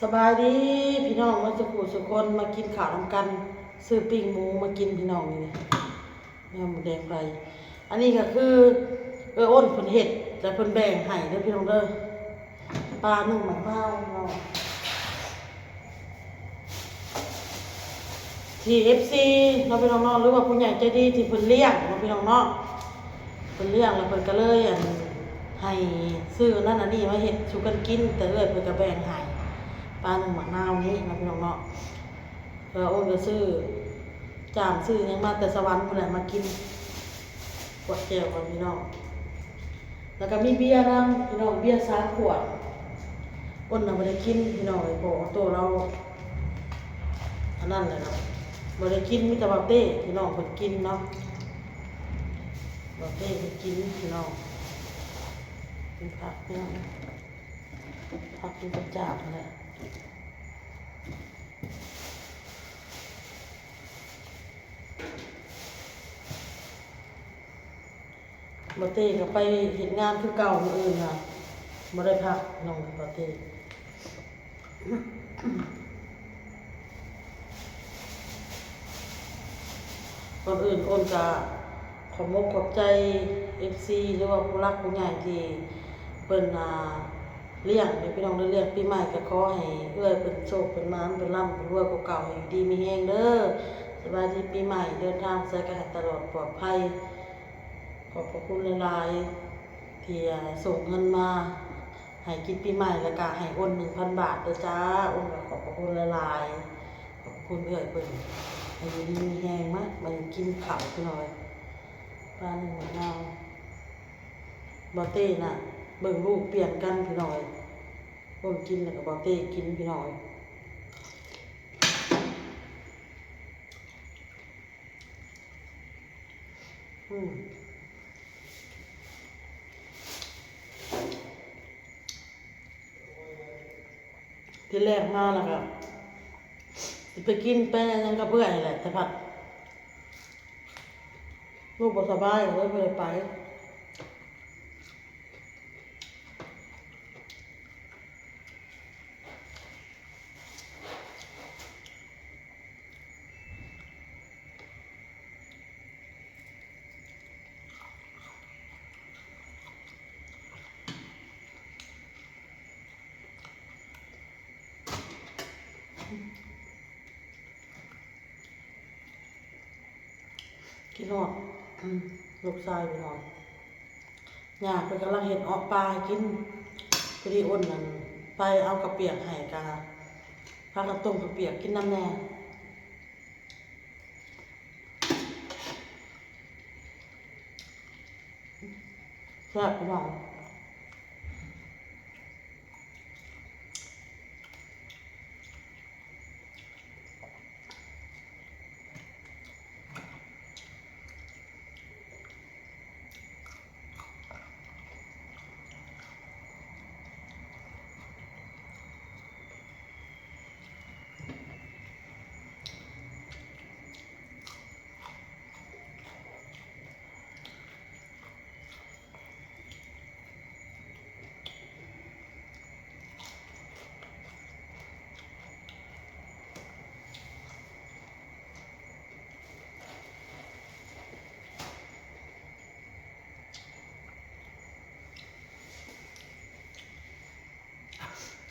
ສະບາຍດີພີ່ນ້ອງເບິດສູ່ຜູ້ສູ່ຄົນ ມາກິນເຂົ້ານຳກັນ. ຊື້ປີ້ງໝູມາກິນພີ່ນ້ອງນີ້ ແນວໝູແດງໄຟ. ອັນນີ້ກໍຄືເອື້ອຍໂອ້ນເພິ່ນເຮັດ ແລະເພິ່ນແບ່ງໃຫ້ເດີພີ່ນ້ອງເດີ. ປາໜຶ້ງໝາກນາວເນາະ ທີ່ເອັຟຊີເນາະພີ່ນ້ອງເນາະ ຫຼືວ່າຜູ້ໃຫຍ່ໃຈດີທີ່ເພິ່ນລ້ຽງເນາະພີ່ນ້ອງເນາະ. ເພິ່ນລ້ຽງແລ້ວເພິ່ນກໍເລີຍ ອັນ ໃຫ້ຊື້ອັນນັ້ນອັນນີ້ມາເຮັດສູ່ກັນກິນ ແຕ່ເອື້ອຍເພິ່ນກໍແບ່ງໃຫ້ ປາໜຶ້ງໝາກນາວນີ້ເນາະພີ່ນ້ອງເນາະ. ເອີ ໂອ້ນກໍຊື້ຈາມຊື້ຫຍັງມາແຕ່ສະຫວັນພຸ້ນແຫຼະ ມາກິນ ກວດແຈ່ວກ່ອນພີ່ນ້ອງ. ແລ້ວກໍມີເບຍນຳພີ່ນ້ອງ ເບຍສາມຂວດ. ໂອ້ນນະບໍ່ໄດ້ກິນພີ່ນ້ອງເອີຍ ເພາະວ່າໂຕລາວອັນນັ້ນແຫຼະເນາະ ບໍ່ໄດ້ກິນ. ມີແຕ່ບ່າວເຕ້ພີ່ນ້ອງເພິ່ນກິນເນາະ ບ່າວເຕ້ເພິ່ນກິນພີ່ນ້ອງ. ກິນຜັກພີ່ນ້ອງ ຜັກກິນກັບຈາບຫັ້ນແຫຼະ. ບ່າວເຕ້ກໍໄປເຮັດງານຄືເກົ່າ ມື້ອື່ນນະບໍ່ໄດ້ພັກນ້ອງບ່າວເຕ້. ກ່ອນອື່ນໂອ້ນກະຂອບມົກຂອບໃຈເອັຟຊີ ຫຼືວ່າຜູ້ຫຼັກຜູ້ໃຫຍ່ທີ່ເພິ່ນ ອ່າ ລ້ຽງເດີພີ່ນ້ອງເດີ. ລ້ຽງປີໃໝ່ກໍຂໍໃຫ້ເອື້ອຍເພິ່ນໂຊກເພິ່ນໝານ ເພິ່ນລ່ຳເພິ່ນລວຍກວ່າເກົ່າ ໃຫ້ຢູ່ດີມີແຮງເດີ. ສະບາຍດີປີໃໝ່ ເດີນທາງໄສກໍໃຫ້ຕະຫຼອດປອດໄພ. ຂອບພະຄຸນຫຼາຍໆ ທີ່ ອ່າ ສົ່ງເງິນມາໃຫ້ກິນປີໃໝ່ ແລ້ວກະໃຫ້ໂອນໜຶ່ງພັນບາດເດີຈ້າ. ໂອນກໍຂອບພະຄຸນຫຼາຍໆ ຂອບພະຄຸນເອື້ອຍເພິ່ນ ໃຫ້ຢູ່ດີມີແຮງ. ມາ ມາກິນເຂົ້າພີ່ນ້ອງເອີຍ ປາໜຶ້ງໝາກນາວ. ບ່າວເຕ້ນະ ເບິ່ງລູກປ່ຽນກັນພີ່ນ້ອງເອີຍ ໂອນກິນແລ້ວກໍບ່າວເຕ້ກິນພີ່ນ້ອງເອີຍ. ອືມ ທີແລກມາແລ້ວກໍຊິໄປກິນໄປຫຍັງກັບເອື້ອຍແຫຼະ ແຕ່ພັດລູກບໍ່ສະບາຍ ກໍເລີຍບໍ່ໄດ້ໄປ. ກິນຮອດ ອືມ ລູກຊາຍພີ່ນ້ອງ. ຍ່າເພິ່ນກຳລັງເຮັດເອາະປາໃຫ້ກິນ ພໍດີໂອນນັ້ນໄປເອົາເຂົ້າປຽກໃຫ້ ກະພາກັນຕົ້ມເຂົ້າປຽກກິນນຳແດ່. ແຊບພີ່ນ້ອງ.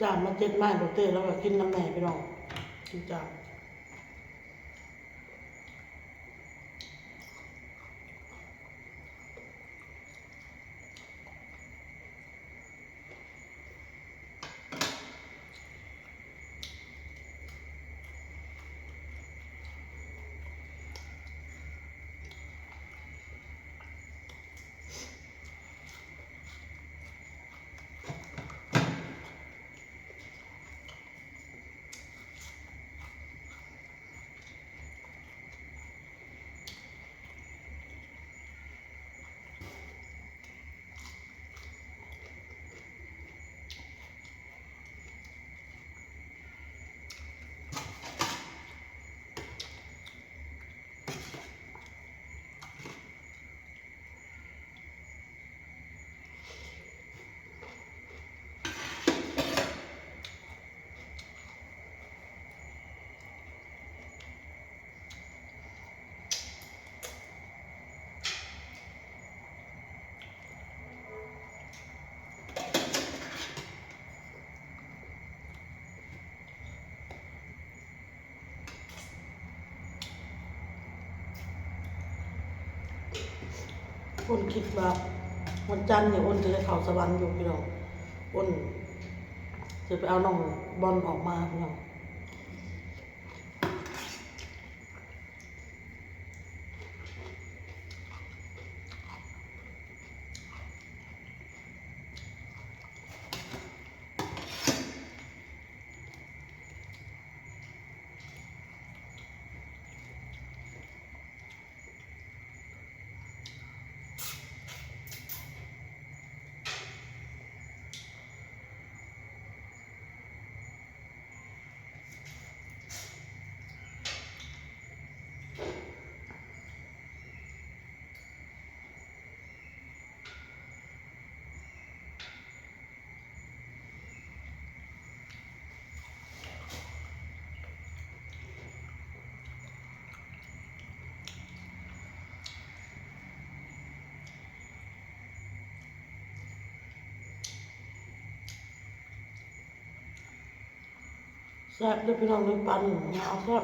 ຈານມາເຈັດໄມ້ ບໍ່ເຕ້ ລາວກໍກິນນຳແມ່ພີ່ນ້ອງ ກິນຈານ. ອ ອ້ນຄິດວ່າວັນຈັນນີ້ອ້ນຈະໄດ້ເຂົ້າສະຫວັນຢູ່ພີ່ນ້ອງ. ອ້ນຈະໄປເອົານ້ອງບອນອອກມາພີ່ນ້ອງ. ແຊບເດີ້ພີ່ນ້ອງເດີ້ ປັນຍາວແຊບ.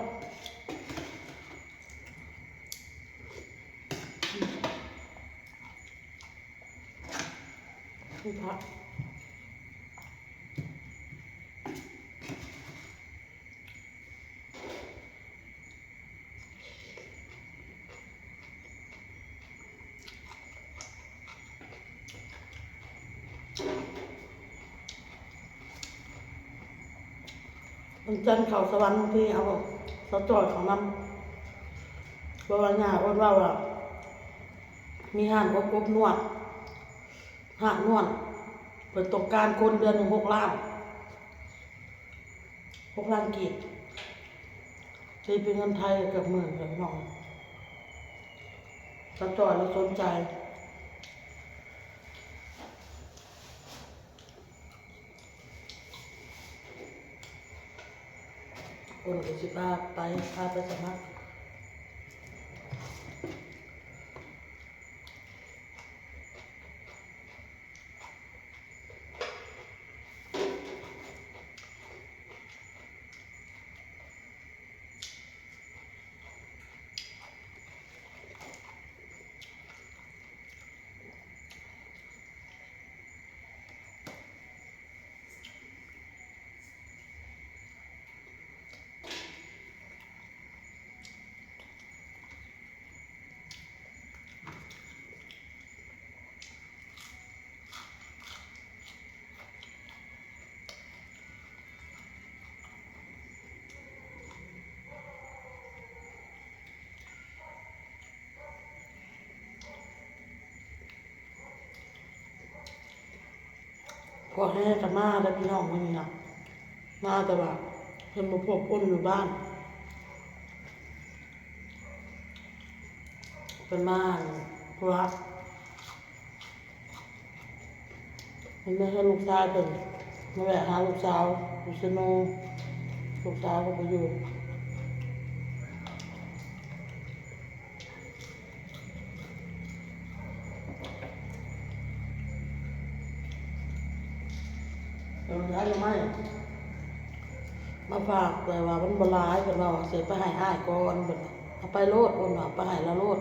ວັນຈັນເຂົ້າສະຫວັນ ບາງທີເອົາສາວຈ້ອຍເຂົ້ານຳ ເພາະວ່າຍ່າອ້ນເວົ້າວ່າ ມີຮ້ານອົບ ອົບນວດ ຮ້ານນວດ ເພິ່ນຕ້ອງການຄົນເດືອນໜຶ່ງຫົກລ້ານ ຫົກລ້ານກີບ ຕີເປັນເງິນໄທເກືອບໝື່ນແລ້ວພີ່ນ້ອງ. ສາວຈ້ອຍລາວສົນໃຈ ອ້ນກໍຊິພາໄປ ພາໄປສະໝັກ. ພວກແຮ່ກໍມາແລ້ວພີ່ນ້ອງ ມື້ນີ້ນະ ມາແຕ່ວ່າເພິ່ນບໍ່ພົບອ້ນຢູ່ບ້ານ ເພິ່ນມາ ເພາະວ່າ ເພິ່ນມາເຮືອນລູກຊາຍເພິ່ນ ມາແວະຫາລູກສາວຢູ່ເຊໂນ ລູກສາວກໍບໍ່ຢູ່. ເອີ ໄດ້ໜໍ່ໄມ້ມາຝາກ ແຕ່ວ່າມັນບໍ່ຫຼາຍ ເພິ່ນວ່າຊິໄປໃຫ້ອ້າຍກ່ອນ ເພິ່ນວ່າ ເອົາໄປໂລດ ເພິ່ນວ່າ ເອົາໄປໃຫ້ລາວໂລດ.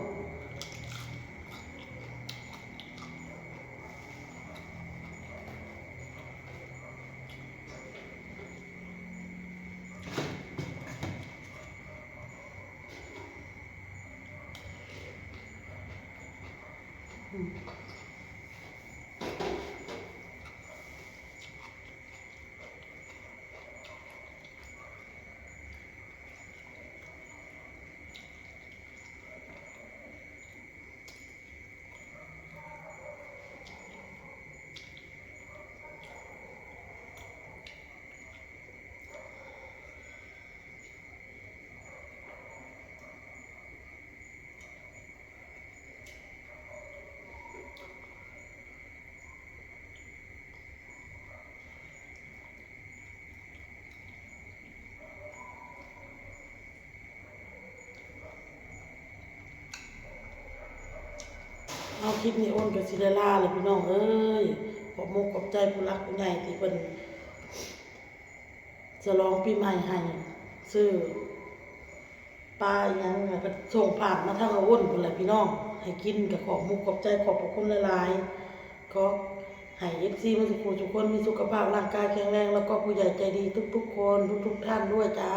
ເອົາ ຄລິບນີ້ອ້ນກໍຊິໄດ້ລາແລ້ວພີ່ນ້ອງເອີຍ. ຂອບມຸກຂອບໃຈຜູ້ຫຼັກຜູ້ໃຫຍ່ທີ່ເພິ່ນສະຫຼອງປີໃໝ່ໃຫ້ ຊື້ປາອີ່ຫຍັງ ແລ້ວກໍສົ່ງຜ່ານມາທາງອ້ນພຸ້ນແຫຼະພີ່ນ້ອງ. ໃຫ້ກິນ ກໍຂອບມຸກຂອບໃຈ ຂອບພະຄຸນຫຼາຍໆ. ຂໍໃຫ້ເອັຟຊີໝົດທຸກຜູ້ທຸກຄົນມີສຸຂະພາບຮ່າງກາຍແຂງແຮງ ແລ້ວກໍຜູ້ໃຫຍ່ໃຈດີທຸກໆຄົນ ທຸກໆທ່ານດ້ວຍຈົ້າ.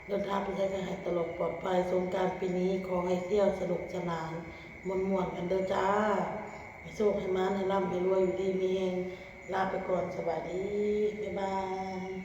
ເດີນທາງໄປໃສກໍໃຫ້ຕະຫຼອດປອດໄພ. ສົງການປີນີ້ຂໍໃຫ້ທ່ຽວສະໜຸກສະໜານ ມ່ວນໆກັນເດີຈ້າ. ໃຫ້ໂຊກໃຫ້ໝານ ໃຫ້ລ່ຳໃຫ້ລວຍ ຢູ່ດີມີແຮງ. ລາໄປກ່ອນ ສະບາຍດີ ບາຍບາຍ.